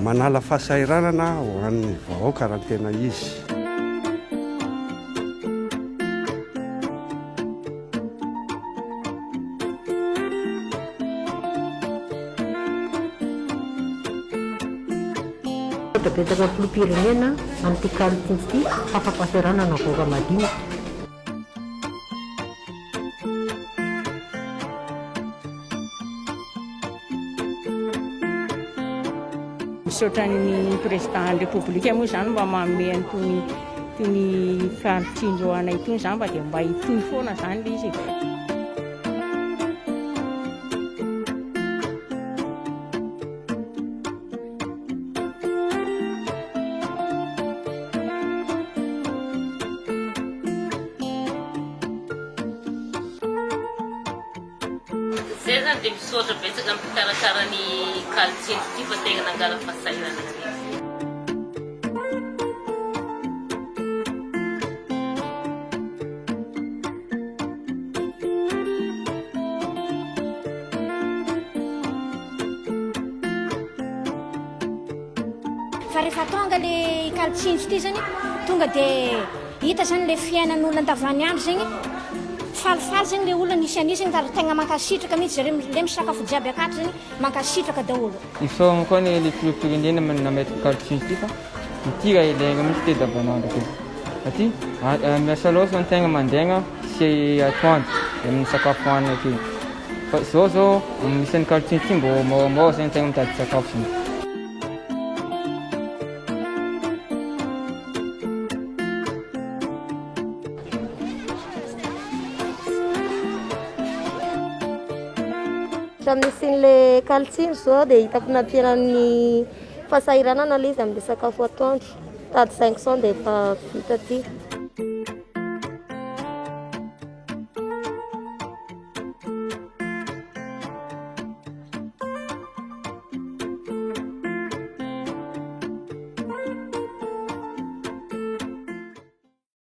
Manala fahasahiranana ho an'ny vahoaka raha ny tena izy. Misaotra betsaka filoham-pirenena amin'ity kaly tsinjo ity fa fampahasahiranana ny vahoaka madinika. Misaotra ny président ny Repoblika moa izany mba manome an'itony itony kaly tsinjo anay itony izany mba dia mba hitohy foana izany ilay izy e. Zay zany dia misaotra betsaka ny mpikarakara ny kaly tsinjo ity fa tegna nangala fahasahiranana mihitsy. Fa rehefa tonga le kaly tsinjo ity zany tonga de hita zany le fiainan'olona andavaniandro zegny, falifaly zegny le olona nisy an'io zegny ary tegna mankasitraka mihitsy zareo le misakafo jiaby akato zegny mankasitraka daholo. Isaorana koa anie le filoham-pirenena nametraka kaly tsinjo ity fa ity raha ilaina mihitsy ity andavanandro ity satria miasa loatra ny tegna mandraigna sy atoandro dia amin'ny sakafo hohanina aty fa zao zao misy an'ny kaly tsinjo ity mbô môramôra zay ny tegna mitady sakafo zany. Hatramin'ny nisian'ilay kaly tsinjo izao dia hitako nampihena ny fahasahiranana ilay izy amin'ilay sakafo atoandro. Tady 500 dia efa vita aty.